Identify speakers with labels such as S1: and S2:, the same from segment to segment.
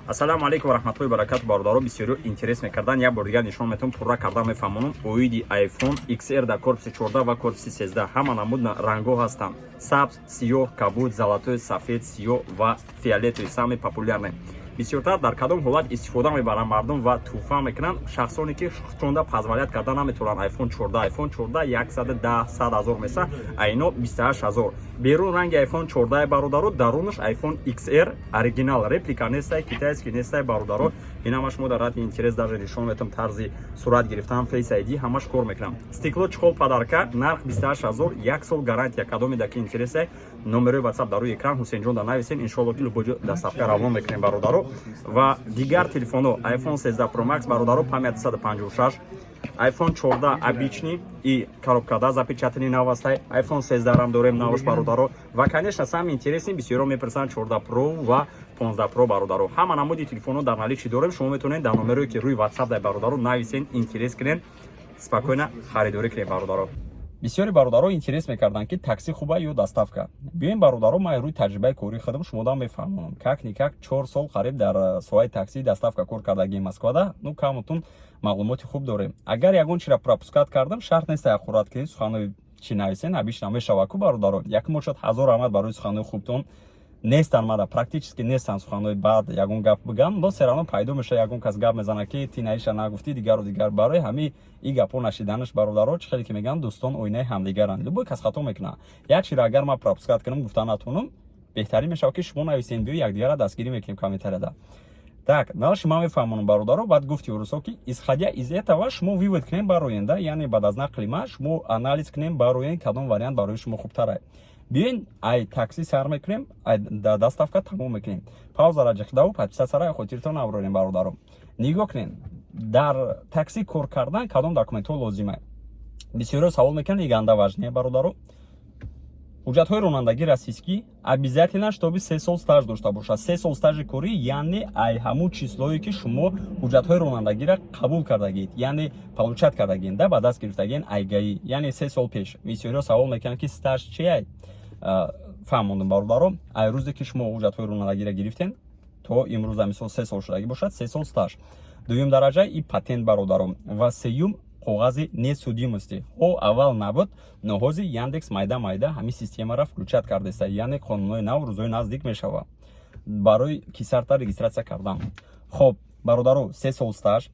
S1: Ассалому алайкум ва раҳматуллоҳи ва баракату. Бародаро, бисёриё интерес мекардан, як бор дигар нишон метавон, пурра карда мефаҳмонам. Оиди iPhone XR дар корпуси 14 ва корпуси 13 ҳама намуд рангҳо ҳастанд: сабз, сиёҳ, кабуд, золотой, сафед, сиёҳ ва фиолетовый, самый популярный. Бисёртар дар кадом ҳолат истифода мебаранд мардум ва тӯҳфа мекунанд? Шахсоне ки худшонда позволять карда наметавонанд iPhone 14. iPhone 14 110 100 ҳазор меса, а ино 28 ҳазор. Берун ранги iPhone 14, бародаро, дарунаш iPhone XR оригинал, реплика нестай, китайский нестай, бародаро. Ин ҳамаш мо дар радди интерес даже нишон метавон, тарзи сурат гирифтан, Face ID ҳамаш кор мекунам. Стекло, чехол подарка, нарх 28 ҳазор, як сол гарантия. Кадоме даки интересай, номерои WhatsApp дар рӯи экран, Ҳусейнҷон да нависен, иншоалло ки любой ҷо доставка равон мекунем, бародаро. Ва дигар телефонҳо: iPhone 13 Pro Max, бародаро, память 256, iPhone 14 обычный и коробкада запечатанный, навастай. iPhone 13 рам дорем, навош, бародаро. Ва, конечно, самый интересный, бисёро мепурсанд, 14 Pro ва 15 Pro, бародаро. Ҳама намуди телефонҳо дар наличии дорем. Шумо метавонед дар номерое ки рӯи WhatsApp дай, бародаро, нависен, интерес кунен, спокойно харидорӣ кунед, бародаро. Бисёри бародаро интерес мекарданд, ки такси хуба ё доставка. Биёем, бародаро, ман рӯи таҷрибаи кории худам шумода мефаҳмонам. Как никак 4 сол қариб дар соҳаи такси, доставка кор кардагии Москвада, ну, камутун маълумоти хуб дорем. Агар ягон чиро пропускать кардам, шарт нест ақурат кунед, суханои чӣ нависен, обычно мешава ку, бародаро. Якум бошад, ҳазор раҳмат барои суханои хубтон. Нестан мада, практически нестан суханои бад, ягон гап бигам, но всё равно пайдо меша, ягон кас гап мезана, ки ти наиша нагуфтӣ, дигару дигар. Барои ҳами и гапҳо нашиданаш, бародаро, чӣ хеле ки мегӯянд, дӯстон оинаи ҳамдигаранд, любой кас хато мекунад. Як чиро агар ман пропускать кунам, гуфта натонам, беҳтарин мешавад, ки шумо нависен, биё, якдигарро дастгирӣ мекунем комментарияда. Так, дальше ман мефаҳмонам, бародаро. Баъд гуфти урусо, ки исходя из этого шумо вывод кунем бароен да, яъне баъд аз нақли ман шумо анализ кунем бароен, кадом вариант барои шумо хубтар. Биёен, ай такси сар мекунем, ай доставка тамом мекунем. Паузара ҷиқдаву подписаться хотиртон набарорем, бародаро. Нигоҳ кунем, дар такси кор кардан кадом документҳо лозима? Бисёриҳо савол мекунанд, иганда важнее, бародаро. Ҳуҷҷатҳои ронандагӣ российский обязательно, чтобы 3 сол стаж дошта бошад. 3 сол стажи корӣ, яъне ай ҳамун числое ки шумо ҳуҷҷатҳои ронандагиро қабул кардагид, яъне получать кардагин да, ба даст гирифтагин ай ГАИ, яъне 3 сол пеш. Бисёриҳо савол мекунанд, ки стаж чиай. Фаҳмондум, бародаро, ай рӯзе ки шумо ҳуҷҷатҳои ронандагиро гирифтен то имрӯза, мисол, 3 сол шудагӣ бошад, 3 сол стаж. Дуюм дараҷа и патент, бародаро, ва сеюм коғази несудимости. Ҳо, аввал набуд, но ҳози Яндекс майда майда ҳамин системаро включать кардеста, яъне қонунҳои нав рӯзҳои наздик мешава барои кисарта регистрация кардан. Хоб, бародаро, 3 сол стаж,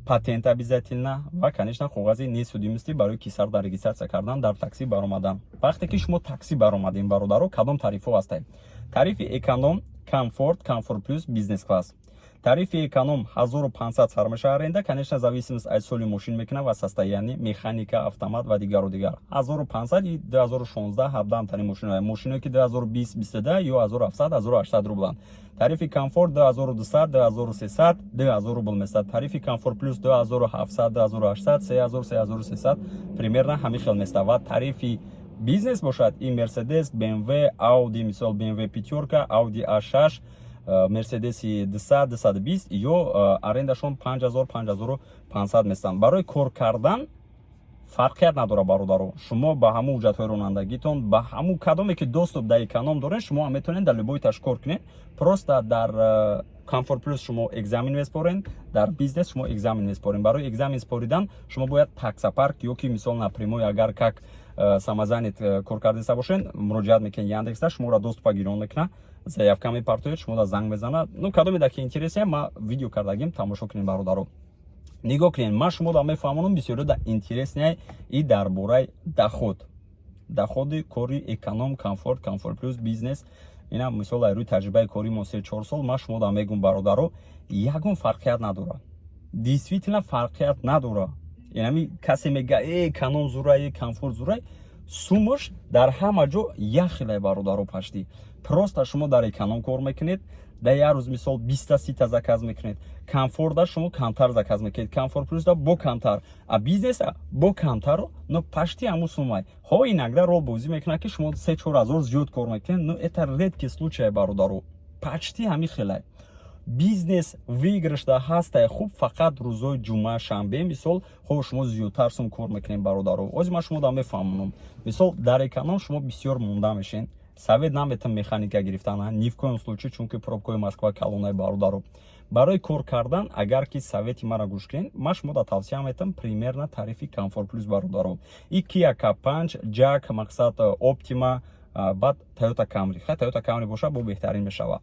S1: патент обязательно ва, конечно, коғази несудимости барои кисарта регистрация кардан, дар такси баромадан. Вақте ки шумо такси баромадем, бародаро, кадом тарифҳо ҳастед? Тарифи эконом, комфорт, комфорт плюс, бизнес класс. Тарифи эконом 1500 сар мешава аренда, конечно, зависимость аз соли мошин мекунад ва состояние, механика, автомат ва дигару дигар. 1500 и 2016 17 тарин мошино, мошиное ки 2020 22 ё 1700 1800 рубланд. Тарифи комфорт 2200, 2300, 2000 рубл месад. Тарифи комфорт плюс 2700, 2800, 3000, 3300, примерно ҳамин хел места. Ва тарифи бизнес бошад, и Мерседес, BMW, Ауди, мисол, BMW пятёрка, Ауди A6, Мерседеси 200, 220 ё арендашон 5000, 5500 местанд. Барои кор кардан фарқият надорад, бародаро. Шумо ба ҳамун ҳуҷҷатҳои ронандагитон, ба ҳамун кадоме ки доступ дар эконом доред, шумо метавонед дар любой таш кор кунед. Просто дар комфорт плюс шумо экзамен меспоред, дар бизнес шумо экзамен меспоред. Барои экзамен споридан шумо бояд таксопарк ё ки, мисол, напрямую, агар как самозанят кор кардаиста бошед, муроҷиат мекунед Яндекста, шуморо доступа гирон мекунад, заявка мепартоед, шуморо занг мезанад. Ну, кадоме даки интересе, ма видео кардагим, тамошо кунед, бародаро. Нигоҳ кунед, ман шуморо мефаҳмонам. Бисёриё да интересный и дар бораи доход, доходи кори эконом, комфорт, комфорт плюс, бизнес. Ина, мисол, ай рӯи таҷрибаи кори мо 3-4 сол ман шуморо мегӯм, бародаро, ягон фарқият надорад, действительно фарқият надорад. Инами касе мега, э, эконом зурай, комфорт зурай, сумош дар ҳама ҷо як хелай, бародаро, почти. Просто шумо дар эконом кор мекунед, дар як рӯз, мисол, 20-та, 30-та заказ мекунед, комфорта шумо камтар заказ мекунед, комфорт плюсда бо камтар, а бизнеса бо камтару, но почти ҳамун сумай. Ҳо, иногда рол бозӣ мекунад, ки шумо 3-4 ҳазор зиёд кор мекунед, но это редкий случай, бародаро, почти ҳамин хелай. Бизнес выигрышда ҳастай хуб, фақат рӯзои ҷумъа, шанбе, мисол, хо, шумо зиёдтар сум кор мекунед, бародаро. Ози ман шумо да мефаҳмонам. Мисол, дар эконом шумо бисёр монда мешен. Совет наметам механика гирифтан, ни в коем случае, чунки пробкаи Москва калонаи, бародаро. Барои кор кардан, агар ки совети мара гӯш кунед, ман шумо тавсия метам примерно тарифи Комфорт Плюс, бародаро. И Kia K5, JAC, мақсад, Optima, баъд Toyota Camry. Хай, Toyota Camry боша, бо беҳтарин мешавад.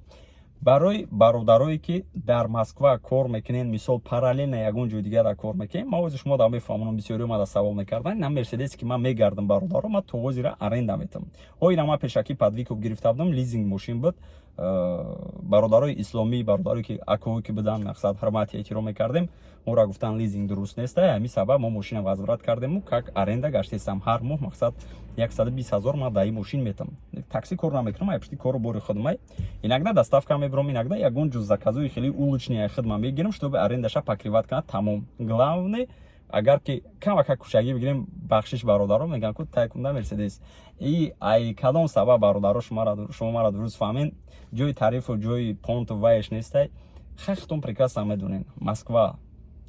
S1: Барои бародарое ки дар Москва кор мекунед, мисол, параллельно ягон ҷои дигара кор мекунед, ман ози шумо да мефаҳмонам. Бисёриё мада савол мекарданд. На Мерседесе ки ман мегардам, бародаро, ман то ҳозира аренда метам. Ҳо, ина ман пешакӣ под выкуп гирифта будам, лизинг мошин буд. Бародарои исломӣ, бародарое ки акое ки буданд, мақсад, ҳурмати эҳтиром мекардем, моро гуфтан, лизинг дуруст неста. Ҳамин сабаб мо мошина возврат кардему как аренда гаштесам. Ҳар моҳ, мақсад, 120 000 ман дар ин мошин метам. Такси кор намекунам, ай пишти кору бори худмай. Иногда доставка мебаром, иногда ягон ҷуз заказои хеле уличный хидма мегирам, чтобы арендаша покрывать кунад, тамом. Главное, агар ки камака кушагӣ бигирем, бахшиш, бародаро, мегӯям ку тайкунда Мерседес. И ай кадом сабаб, бародаро, шумо мара дуруст фаҳмед, ҷои тарифу ҷои понту вайш нестай. Хахтон прекрасно медонен, Москва,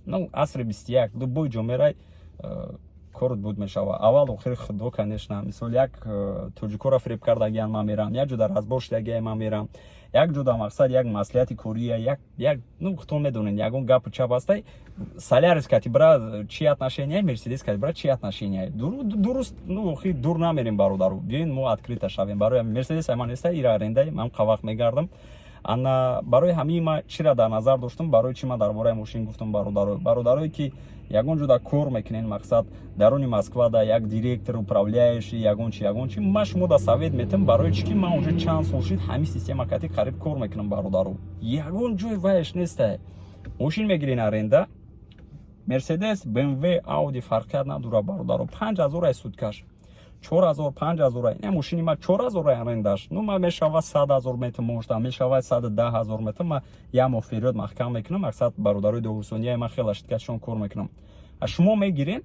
S1: ну, асри 21, любой ҷо мерай, корот буд мешава. Аввал охири худо, конечно. Мисол, як тоҷикоро фиреб кардагиян, ман мерам, як ҷода разбор шудагия, ман мерам, як ҷода, мақсад, як маслиҳати кория, як, ну, худтон медонед, ягон гапу чап ҳастай. Солярис катибра чи отношения, Мерседес катибра чи отношения? Дуруст, ну, охи дур намерем, бародару, биёин, мо открыто шавем. Барои Мерседес ман неста, ира арендаи ман қавақт мегардам. Ана барои ҳамин ма чира дар назар доштам, барои чи ман дар бораи мошин гуфтам, бародаро? Бародарое ки ягон ҷода кор мекунен, мақсад, даруни Москва да як директор, управляющий, ягон чи, ягон чи, ман шумо да совет метам. Барои чи ки ман уже чанд сол шид ҳамин система кати қариб кор мекунам, бародаро. Ягон ҷои вайш нестай. Мошин мегирен аренда, Мерседес, БМВ, Ауди, фарқият надора, бародаро. 5000 ай суткаш, 4000, 5000. Ина мошини ма 4000 арендаш. Ну, ма мешава 100 000 метр мошта, мешава 110 000 метр. Ма як моҳ вперёд маҳкам мекунам, мақсад, бародарои доғустонияи ман хела шиткашон кор мекунам. А шумо мегирен,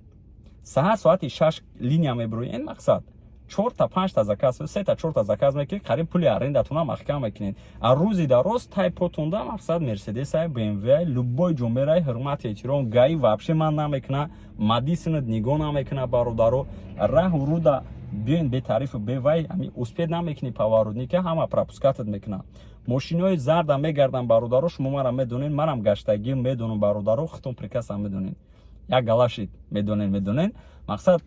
S1: саҳар соати 6 линия мебироен, мақсад, чорта, панҷта заказ, сета, чорта заказ мекунед, қариб пули арендатона маҳкам мекунед. А рӯзи дароз тай потонда, мақсад, Мерседесай, БМВ, любой ҷо мерай, ҳурмати эҳтиром, ГАИ вообще ман намекуна, мадисинат нигоҳ намекуна, бародаро. Раҳу руда биёен, бетарифу бевай ами успеть намекунӣ, поворотника ҳама пропускать мекуна. Мошинои зарда мегардам, бародаро, шумо мара медонед, манам гаштагӣ медонам, бародаро, худтон прекрасно медонед. Як галашид медонед, мақсад,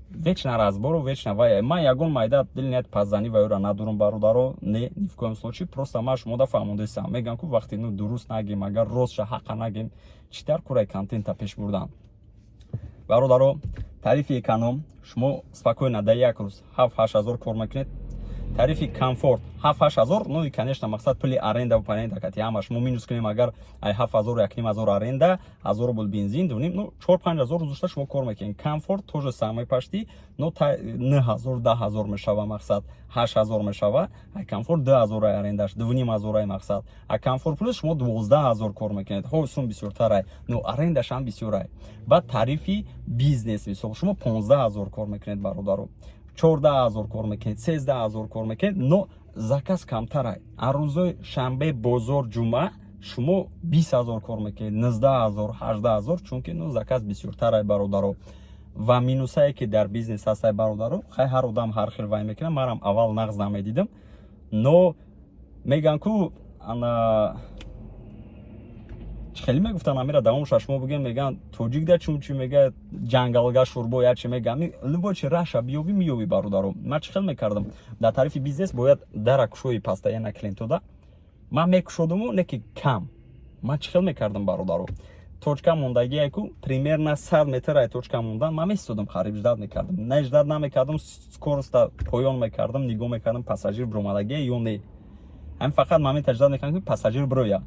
S1: вечно разбору, вечно вай. Ман ягон майда дилният паззанӣ ва ёра надорам, бародаро, не, ни в коем случае. Просто ман шумо да фаҳмондесам, мегам ку вақте, ну, дуруст нагем, агар ростша ҳақа нагем, чӣ дар кураи контента пеш бурдан, бародаро? Тарифи эконом шумо спокойно дар як рӯз 7-8 ҳазор кор мекунед. Тарифи комфорт 7-8 ҳазор. Ну и, конечно, мақсад, пули аренда ва паренда кати ҳама шумо минус кунем, агар ай 7000, 1,5 ҳазор аренда, ҳазор рубл бензин, дуним, ну, 4-5 ҳазор рӯзушта шумо кор мекунед. Комфорт то же самое почти, но 9000, 10 000 мешава, мақсад, 8000 мешава. Ай комфорт 2000 ай арендаш, 2,5 ҳазор ай, мақсад. А комфорт плюс шумо 12 000 кор мекунед. Ҳо, сум бисёртар ай, но арендаш ҳам бисёр ай. Баъд тарифи бизнес, мисол, шумо 15 000 кор мекунед, бародаро, 14 000 кор мекунед, 13 000 кор мекунед, но заказ камтарай. А рӯзои шанбе, бозор, ҷумъа шумо 20 000 кор мекунед, 19 000, 18 000, чунки, ну, заказ бисёртарай, бародаро. Ва минусае ки дар бизнес ҳастай, бародаро, хай, ҳар одам ҳар хел вай мекунад. Манам аввал нағз намедидам, но мегӯям ку ана чӣ хеле мегуфтанд, амира давомша шумо бигӯем, мегӯянд, тоҷик да чун чи мега, ҷангалга шурбо я чи мега, любой чи раша биёбӣ, меёбӣ, бародаро. Ман чӣ хел мекардам? Дар тарифи бизнес бояд дара кушои постоянно клиентода. Ман мекушодуму не ки кам. Ман чӣ хел мекардам, бародаро? Точка мондагие ку примерно 100 метр ай точка мондан, ман меситодам, қариб ждать мекардам. Не, ждать намекардам, скороста поён мекардам, нигоҳ мекардам, пассажир биромадагие ё не. Ҳамин фақат момента ждать мекардам, ки пассажир бироя.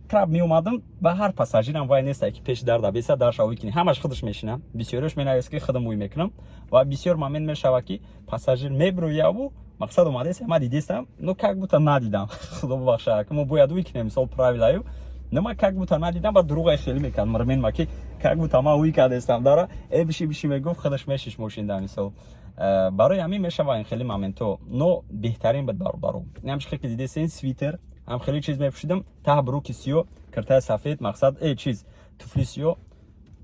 S1: Трап меомадам, ба ҳар пассажирам вай неста, ки пеши дарда беса, дарша ӯй кунӣ, ҳамаш худаш мешина. Бисёриаш менавис, ки худам ӯй мекунам. Ва бисёр момент мешава, ки пассажир мебирояву, мақсад, омадест, ма дидестам, но как будто надидам. Худо бубахша, ки мо бояд ӯй кунем, мисол, правилаю, но ма как будто надидам. Ба дурӯғай хеле мекардам, рмен ма ки как будто ма ӯй кардестам дара, э, биши, биши, мегуфт, худаш мешиш мошинда, мисол. Барои ҳамин мешава ин хеле моментҳо, но беҳтарин буд, бародаро. Ҳамчи хеле ки дидесен, свитер ҳам хеле чиз мепӯшидам, таҳ бруки сиё, киртаи сафед, мақсад, э, чиз, туфли сиё.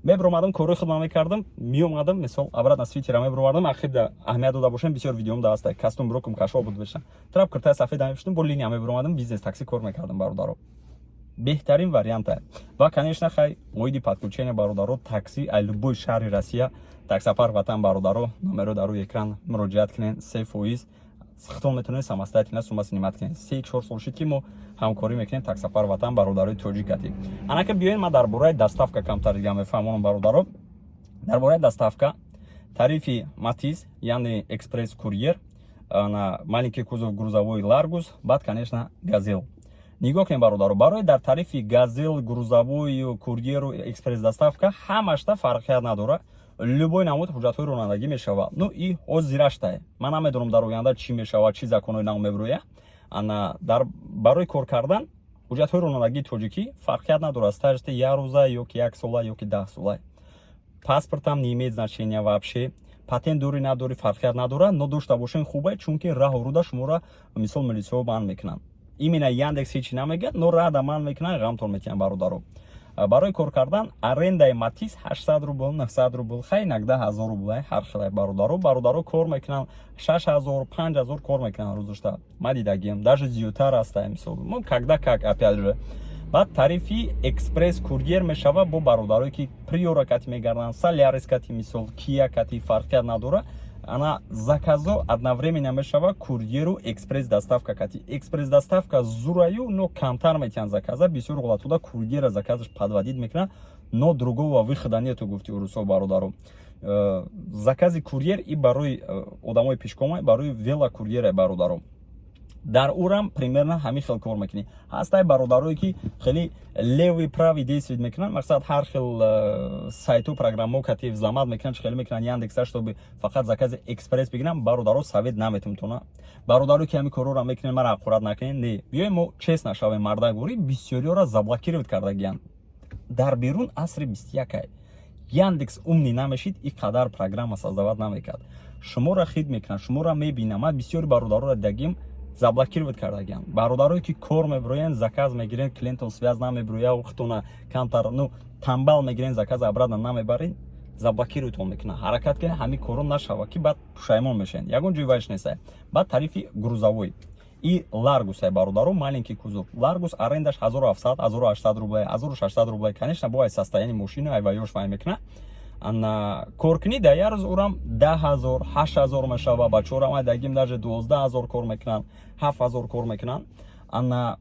S1: Мебиромадам, корҳои худам мекардам, меомадам, мисол, обратно свитера мебировардам. Ахир аҳамият дода бошем, бисёр видеом да аста, костюм брокум кашо буд беша. Трап куртаи сафеда мепӯштам, бо линия мебиромадам, бизнес такси кор мекардам, бародаро. Беҳтарин варианта. Ва, конечно, хай, оиди подключение, бародаро, такси ай любой шаҳри Россия, таксопарк «Ватан», бародаро, номеро дар рӯи экран, муроҷиат кунед, 3% худтон метавонед самостоятельно сума снимать кунед. 3-4 сол шуд, ки мо ҳамкорӣ мекунем таксопарк «Ватан», бародарои тоҷикатӣ. Анака биёед, ман дар бораи доставка камтар дига мефаҳмонам, бародаро. Дар бораи доставка тарифи Матиз, яъне экспресс курьер, на маленький кузов, грузовой Ларгус, баъд, конечно, Газел. Нигоҳ кунед, бародаро, барои дар тарифи Газел, грузовой, курьеру экспресс доставка ҳамашта фарқият надорад, любой намуд ҳуҷҷатҳои ронандагӣ мешавад. Ну и ҳозираштай, ман намедонам, дар оянда чӣ мешавад, чӣ законҳои нав мебирояд. Ана дар барои кор кардан ҳуҷҷатҳои ронандагии тоҷикӣ фарқият надорад, стажти як рӯза ё ки як сола ё ки 10 сола, паспортам не имеет значения вообще, патент дорӣ, надорӣ, фарқият надорад, но дошта бошен хубе, чунки раҳу руда шуморо, мисол, милисиҳо банд мекунанд. Именно Яндекс ҳечи намегӯяд, но рада ман мекунанд, ғамтон метиҳанд, бародаро. Барои кор кардан арендаи Матиз 800 рубл, 900 рубл, хай, иногда 1000 рубл, ҳар хеле, бародаро. Бародаро кор мекунанд, 6000, 5000 кор мекунанд рӯзошта, ма дидагиам, даже зиёдтар аста, мисол, ну, когда как, опять же. Баъд тарифи экспресс курьер мешава бо бародарое, ки Приора кати мегарданд, Солярис кати, мисол, Кия кати, фарқият надора. Ана заказо одновременно мешава курьеру экспресс доставка кати. Экспресс доставка зураю, но камтар метиҳанд заказа. Бисёр ҳолатҳода курьера заказаш подводить мекунад, но другого выхода нету, гуфти урусо, бародаро. Закази курьер и барои одамои пешкома, барои велокурьера, бародаро, дар урам примерно ҳамин хел кор мекунӣ. Ҳастай бародарое, ки хеле левый, правый действовать мекунанд, мақсад, ҳар хел сайту, программао кати взломать мекунанд, чӣ хеле мекунанд Яндекса, чтобы фақат закази экспресс бигиранд. Бародаро, совет наметум тона. Бародарое, ки ҳамин корҳоро мекунед, мара ҳақорат накунед. Не, биёем, мо честно шавем, мардагурӣ бисёриёро заблокировать кардагиянд. Дар берун асри 21-ай, Яндекс умный намешид, и қадар программа создавать намекард. Шуморо хит мекунад, шуморо мебинам. Ман бисёри бародароро дидагим, заблокировать кардагиам. Бародарое, ки кор мебироянд, заказ мегирен, клиентон связь намебироя, хутона камтар, ну, тамбал мегирен, заказ обратно намебарен, заблокируйтон мекунад. Ҳаракат кунед, ҳамин корро нашава, ки баъд пушаймон мешавед, ягон ҷои вайш нестай. Баъд тарифи грузовой и Ларгусай, бародаро, маленький кузов Ларгус, арендаш 1700, 1800 рублей, 1600 рублей, конечно, бо ай состояние мошина, ай ваёш вай мекунад. Ана коркунӣ дар як рӯз урам 10 000, 8000 мешава. Бачаҳорам ай дагим, даже 12 000 кор мекунанд, 7000 кор мекунанд. Ана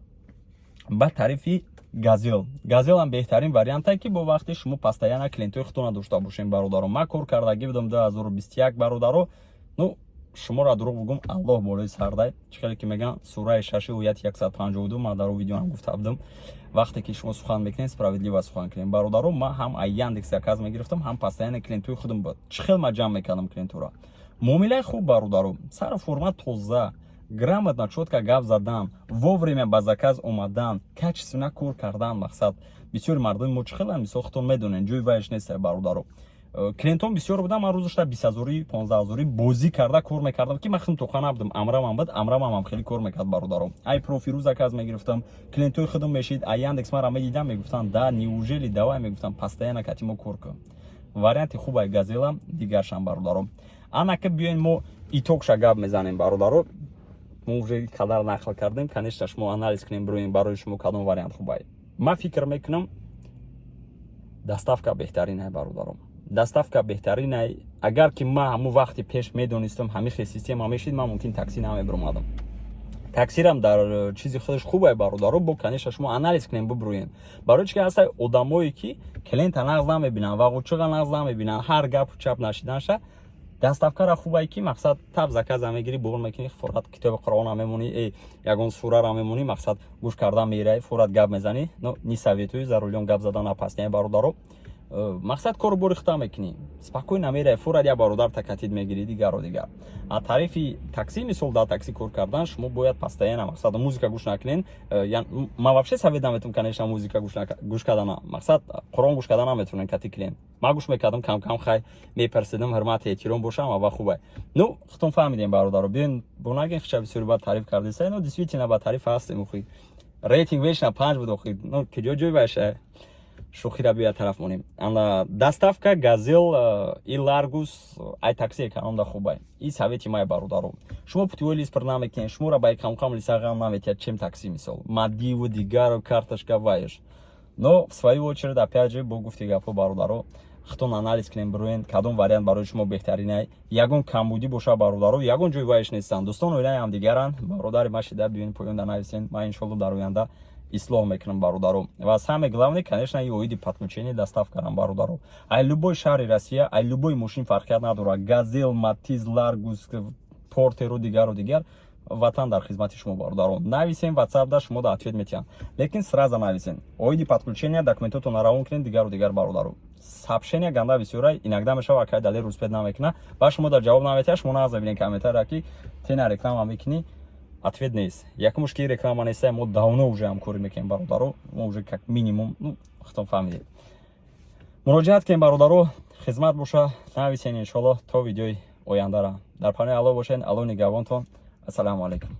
S1: ба тарифи Газел, Газелам беҳтарин вариантае, ки бо вақти шумо постоянно клиентои худтона дошта бошем, бародаро. Ман кор кардагӣ будам 2021, бародаро. Ну, шуморо дурӯғ бугум, Аллоҳ болои сардай. Чӣ хеле ки мегӯянд, сураи шаши, ояти 152, ман дар видеоам гуфта будам: вақте ки шумо сухан мекунед, справедливо сухан кунед. Бародаро, ман ҳам ай Яндекс заказ мегирифтам, ҳам постоянно клиентои худам буд. Чӣ хел ман ҷамъ мекардам клиентура? Муомилаи хуб, бародаро, сару форма тоза, грамотно, чётко гап задан, вовремя ба заказ омадан, качественно кор кардан. Мақсад, бисёри мардуми мо чӣ хелам, мисол, худтон медонед, ҷои вайш нест, бародаро. Клиентон бисёр будам, ман рӯзашта 20 ҳазорӣ, 15 ҳазорӣ бозӣ карда кор мекардам, ки ман худам тоқа набудам, амрамам буд, амрамам хеле кор мекард, бародаро. Ай профиру заказ мегирифтам, клиентои худам мешид, ай Яндекс мара медидам, мегуфтанд: «Да, неужели? Давай», мегуфтам, «постоянно кати мо кор кун». Варианти хуб ай Газелам, дигаршам, бародаро. Анака биёен, мо итогша гап мезанем, бародаро. Мо уже қадар нақл кардем, конечно, шумо анализ кунем, бироем, барои шумо кадом вариант хубай. Ман фикр мекунам, доставка беҳтарин, бародаром, доставка беҳтарин. Агар ки ман ҳамун вақти пеш медонистам, ҳамин хел система мешид, ман мумкин такси намебиромадам. Таксирам дар чизи худаш хубай, бародаро, бо, конечно, шумо анализ кунем, бубурӯем. Барои чи ки ҳастай одамое, ки клиента нағз намебинанд ва ғучуға нағз намебинанд, ҳар гапу чап нашиданша. Доставкара хубай, ки мақсад, тап заказа мегирӣ, бор мекунӣ, форат китоби Қуръона мемонӣ, ягон сурара мемонӣ, мақсад, гӯш кардан мерай, форат гап мезанӣ. Но не советую за рулём гап задан, опасный, бародаро. Мақсад, кору бори хута мекунӣ, спокойно мерай, фурад як бародар такатид мегирӣ, дигару дигар. А тарифи такси, мисол, дар такси кор кардан шумо бояд постоянно, мақсад, музыка гӯш накунен. Ман вообще совет наметум, конечно, музыка гӯш кардана, мақсад, Қуръон гӯш кардан наметавонен кати клиент. Ман гӯш мекардам кам кам, хай, мепарсидам, ҳурмати эҳтиром бошам ва хубай. Ну, худтон фаҳмидем, бародаро. Биён, бо нагин, хича бисёри бад тариф кардиса. Ну, действительно, ба тариф ҳастем, охи, рейтинг вечно 5 буд, охи, ну, киҷо ҷой баша. Шӯхиро бия тараф монем. Ана доставка Газел и Ларгус ай такси эконом да хубай. И совети май, бародаро. Шумо путевой лист пур намекунед, шуморо ба камкам лиса ғам наметиҳад, чем такси, мисол. Маддиву дигару карточка вайш. Но в свою очередь, опять же, бо гуфти гапҳо, бародаро, худтон анализ кунем, бироен, кадом вариант барои шумо беҳтаринай. Ягон камбудӣ боша, бародаро, ягон ҷои вайш нестанд. Дӯстон оилаи ҳамдигаранд. Бародари ма шида биён, поёнда нависен. Ман иншолло дар оянда ислоҳ мекунам, бародаро. Ва самое главное, конечно, и оиди подключение доставкарам, бародаро. Ай любой шаҳри Россия, ай любой мошин, фарқият надорад: Газел, Матиз, Ларгус, Портеру дигару дигар. Ватан дар хизмати шумо, бародарон. Нависен WhatsApp да, шумо да ответ метиҳам, лекин сразу нависен оиди подключения, документотонро равон кунед, дигару дигар, бародаро. Сообщения ганда бисёра, иногда мешава, акай Далер успеть намекуна ва шумо дар ҷавоб наметиҳад. Шумо наза бинед комментария, ки тена реклама мекунӣ, ответ нест. Якумуш ки реклама неста, мо давно уже ҳамкорӣ мекунем, бародаро. Мо уже как минимум, ну, худтон фаҳмидед. Муроҷиат кунем, бародаро, хизмат боша, нависен. Иншолло, то видеои ояндара дар панои Алло бошед. Алло нигаҳбонтон. Ассалому алайкум.